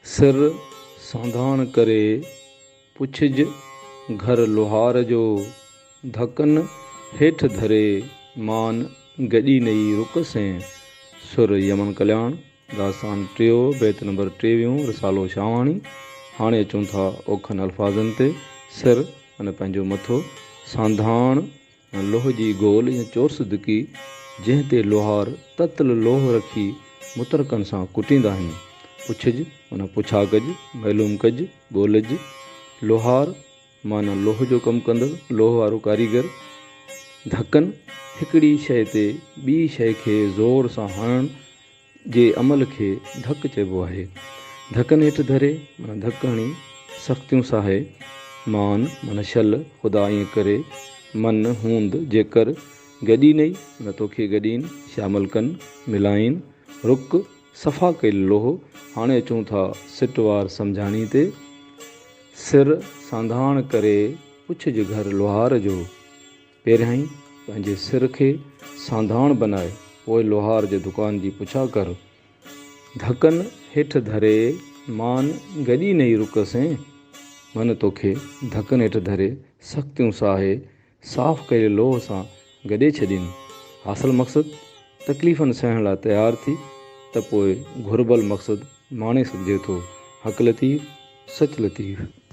سر سانڌاڻ ڪري پڇج گهر لوهار جو، ڌڪن هيٺ ڌري مان گڏي نئي رڪ سين. سر يمن ڪلياڻ، داستان ٽيو، بيت نمبر ٽيويهون، رسالو شاهواڻي. هاڻي اچون ٿا اوکن الفاظن تي. سر معنيٰ پنهنجو مٿو، سانڌاڻ معنيٰ لوهه جي گول يا چورس دڪي، جنهن تي لوهار تتل لوهه رکي مترڪن سان ڪٽيندا آهن. پڇج معنيٰ پڇا ڪج، معلوم ڪج، ڳولج. لوهار معنيٰ لوهه جو ڪم ڪندڙ، لوهه وارو ڪاريگر. ڌڪن، هڪڙي شيء تي ٻي شيء کي زور سان هڻڻ جي عمل کي ڌڪ چئبو آهي. ڌڪن هيٺ ڌري معنيٰ ڌڪ هڻي، سختيون ساهي. مان معنيٰ شل، خدا ائين ڪري. من، هوند، جيڪر. گڏي نئي معنيٰ توکي گڏين، شامل ڪن، ملائين. رڪ، صفا ڪيل لوهه. هاڻي اچون ٿا سٽ وار سمجهاڻي تي. سر سانڌاڻ ڪري پڇج گهر لوهار جو. پهريائين پنهنجي سر کي سانڌاڻ بناء، پوء لوهار جي دڪان جي پڇا ڪر. ڌڪن هيٺ ڌري مان گڏي نئي رڪ سين. من توکي ڌڪن هيٺ ڌري سختيون ساهي صاف ڪيل لوهه سان گڏي ڇڏين. حاصل مقصد، تڪليفن سهڻ لاء تيار ٿي ته پوء گهربل مقصد ماڻي سگهجي ٿو. حق لطيف، سچ لطيف.